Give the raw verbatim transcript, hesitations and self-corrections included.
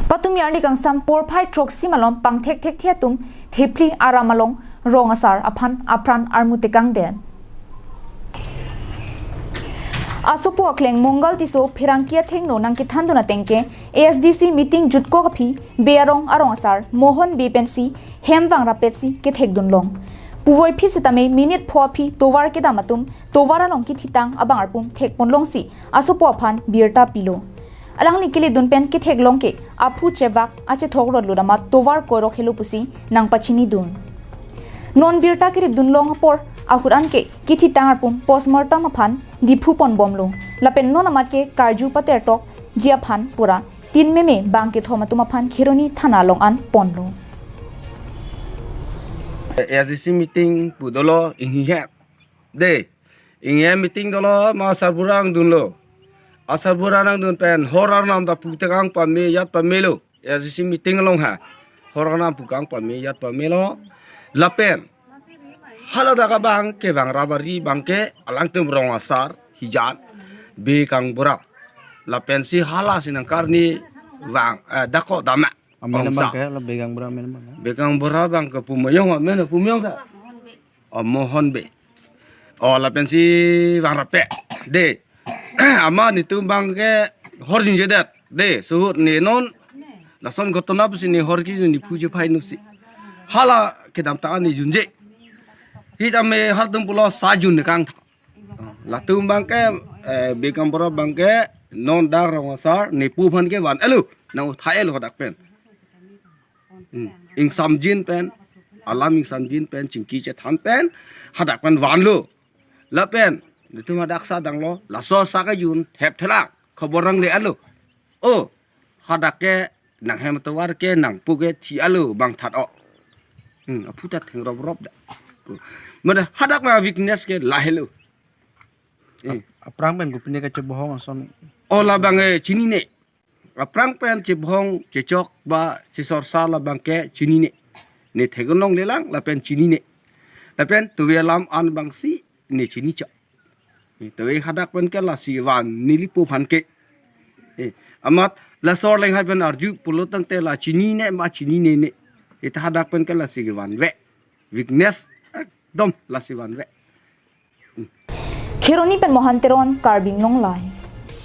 Patumi arni kangsam porphai throksi malom pangthekthekthe atum Thepli aram along rong asar aphan apran armu tekangdet. Asopo akleng Mongal Tisso pherangke athengno nangkethandun ateng ke A S D C meeting jutkok aphi Bey arong arong asar Mohon Bey pensi hem vangrapetsi kethekdunlong. Puvoiphit sitame minute pho aphi tovar kedam atum tovar along kithitang abang arpum thekponlongsi asopo aphan birta pilo. Alangli kelidun pen ketheklong ke aphu chebak achethok rotlut amat tovar koirok helo pusi nangpachinidun. Non birta keripdunlong apor ahut an ke kithitang arpum postmortem aphan Diphu ponbomlo. Lapen non amat ke karju patertokji aphan pura tin meme bang kethom atum aphan Kheroni thana along an ponlo. A S D C meeting pu dolo inghihe. De, inghe meeting dolo ma asarbura nangdunlo. Asarbura nangdun pen hor arnam ta pu tekang pame yat pamelo. A S D C meeting along ha. Hor arnam pu kang pame yat pamelo. Lapen hala dak abang ke vangrap ari abang ke alangtum rong asar hijan Bey Kangbura. Lapensi halasi nangkarni vang, eh, dako dama. Amen Ongsa. Abang ke, la Bey Kangbura amen abang ke. Bey Kangbura abang ke pu Moyong amen, pu Moyong ta. Oh, Mohon Bey. Oh, lapensi vangrape. De. Amat netum abang ke hor jingjedet. De, suhut ne non. Lason ghotona pusi ne hor kejun, ne phu chephai nusi. Hala kedamtang an ne junje. Hitame halatum pulo sa jun ne kang. Latum abang ke, eh, Bey Kangbura abang ke non dak rong asar ne pu aphan ke van-etlo. Nang uthai-etlo hadak pen. Hmm. Ingsamjin pen, alam ingsamjin pen, chingki chethan pen, hadak pen vanlo. Lapen netum hadak sa danglo, laso sa kejun thepthelang, khobor nangle-etlo. Oh, hadak ke nanghem tovar ke nangpu ke thi-etlo bang that o. Hmm, aphu ta theng rop rop da. Mada hadak ma weakness ke lahelo. Eh. Ap-, aphrang pen kopine kachebohong ason. Oh, labang, eh, chinine. Aphrang pen chebohong, chechok ba chesor asar labang ke chinine. Ne theklonglelang lapen chinine. Lapen tuve alam an abangsi ne chinichok. Eh, tuve hadak pen ke lasi van neli pu aphan ke. Eh, amat laso arleng hai pen arju pulo tangte la chinine ma chininene. Eh, ta hadak pen ke lasi vanve. Weakness ekdom lasi vanve. Kheroni pen Mohan Teron, Karbi Anglong Live.